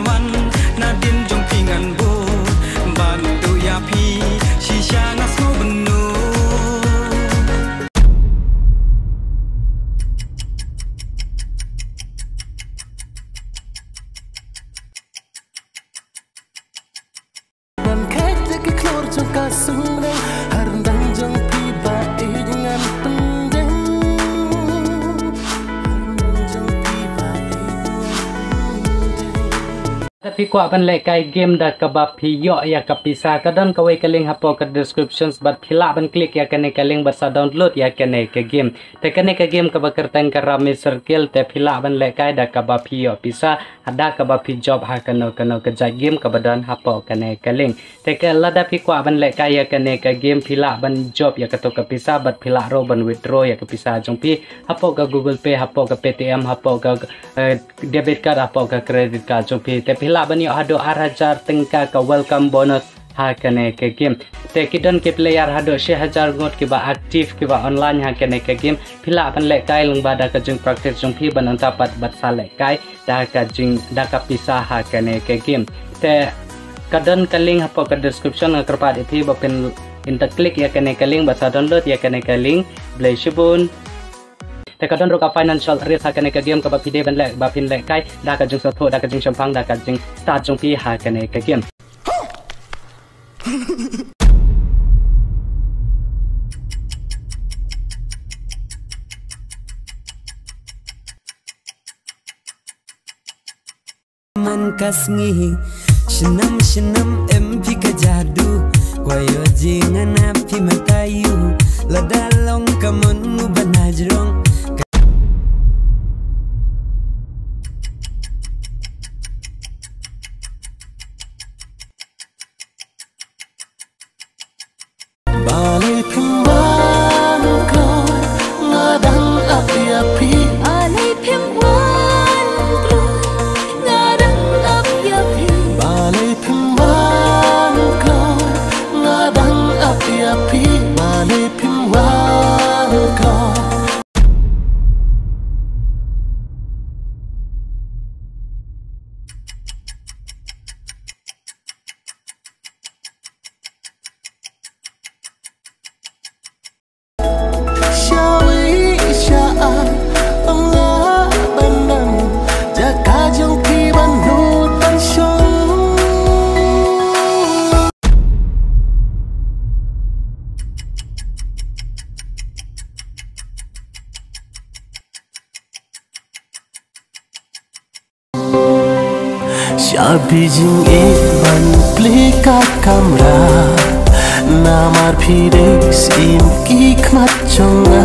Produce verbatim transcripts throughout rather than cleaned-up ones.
Wan nadien jong phi ngan bud ban duh ïa phi, shisha nga sngew bynnud. Ban khet da ki khlur jong ka sumreng, ha ryndang jong phi ba ïeit ngan pyndem. Ha ryndang jong phi ba ïeit ngan pyndem. Lada phi kwah ban lehkai game da kaba phi ïoh ïa ka pisa, ka don kawei ka link hapoh ka descriptions bad phi lah ban click ïa kane ka link bad sa download ïa kane ka game. Te kane ka game kaba kyrteng ka Rummy Circle, te phi lah ban lehkai da kaba phi ïoh pisa, da kaba phi jop ha kano kano ka jait game kaba don hapoh kane ka link. Te ka lada phi kwah ban lehkai ïa kane ka game phi lah ban jop ïa kato ka pisa bad phi lah ruh ban withdraw ïa ka pisa jong phi hapoh ka Google Pay, hapoh ka Paytm, hapoh ka, eh, debit card, hapoh ka credit card jong phi. Te phi lah ban ïoh haduh ar hajar tyngka ka welcome bonus ha kane ka game. Te ki don ki player haduh shi hajar ngut kiba active kiba online ha kane ka game. Phi lah ban lehkai lyngba da ka jingpractice jong phi bad nangta pat bad sa lehkai da ka jing, da ka pisa ha kane ka game. Te ka don ka link hapoh ka description, nga kyrpad ïa phi ba phin, phin da click ïa kane ka link bad sa download ïa kane ka link. Khublei shibun. Te ka don ruh ka financial risk ha kane ka game kaba phi dei ban leh, ba phin lehkai da ka jingsngewthuh, da ka jingshemphang, da ka jingstad jong phi ha kane ka game. Man ka sngi, snem snem em phi ka jadu, kwah ïoh jingïeit na phi mynta ïa u, lada long ka mon u ban hajrong. Balei phim wan kloi, nga dang ap ïa phi. Balei phim wan kloi, nga dang ap ïa phi. Balei phim wan kloi, nga dang ap ïa phi. Balei phim wan kloi. Sha wei sha ar, ym lah ban nang, jaka jong phi ban nud ban shong. Sha phi jingïeit ban plie ka kamra, namar phi dei syiem ki khmat jong nga.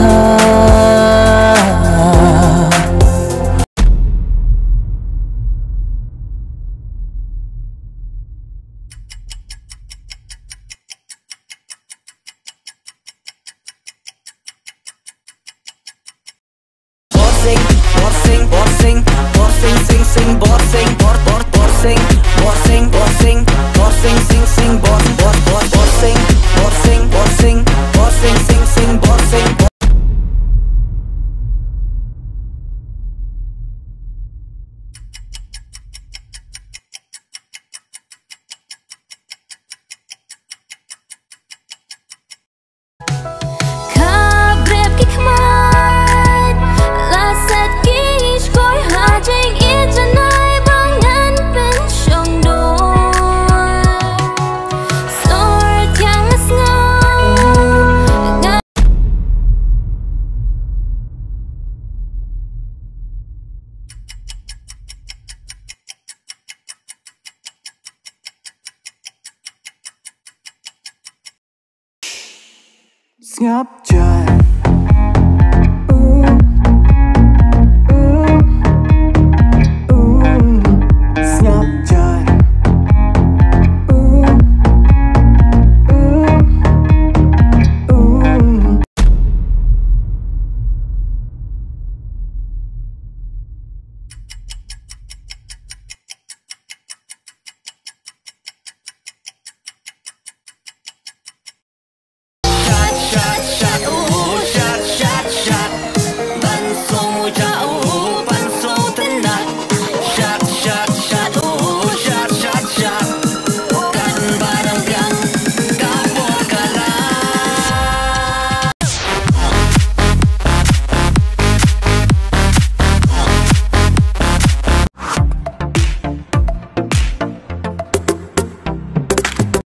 Borsing, borsing, borsing, borsing, sing, sing, borsing, bor, bor, borsing, borsing, borsing, borsing, sing, sing, bor, bor, bor, borsing, borsing, borsing, borsing, sing, sing, borsing, bor. Ka brep ki khmat, la set ki shkor ha jingïeit janai ba ngan pynshong dor. Sor thiang nga sngew nga. Sngap jai,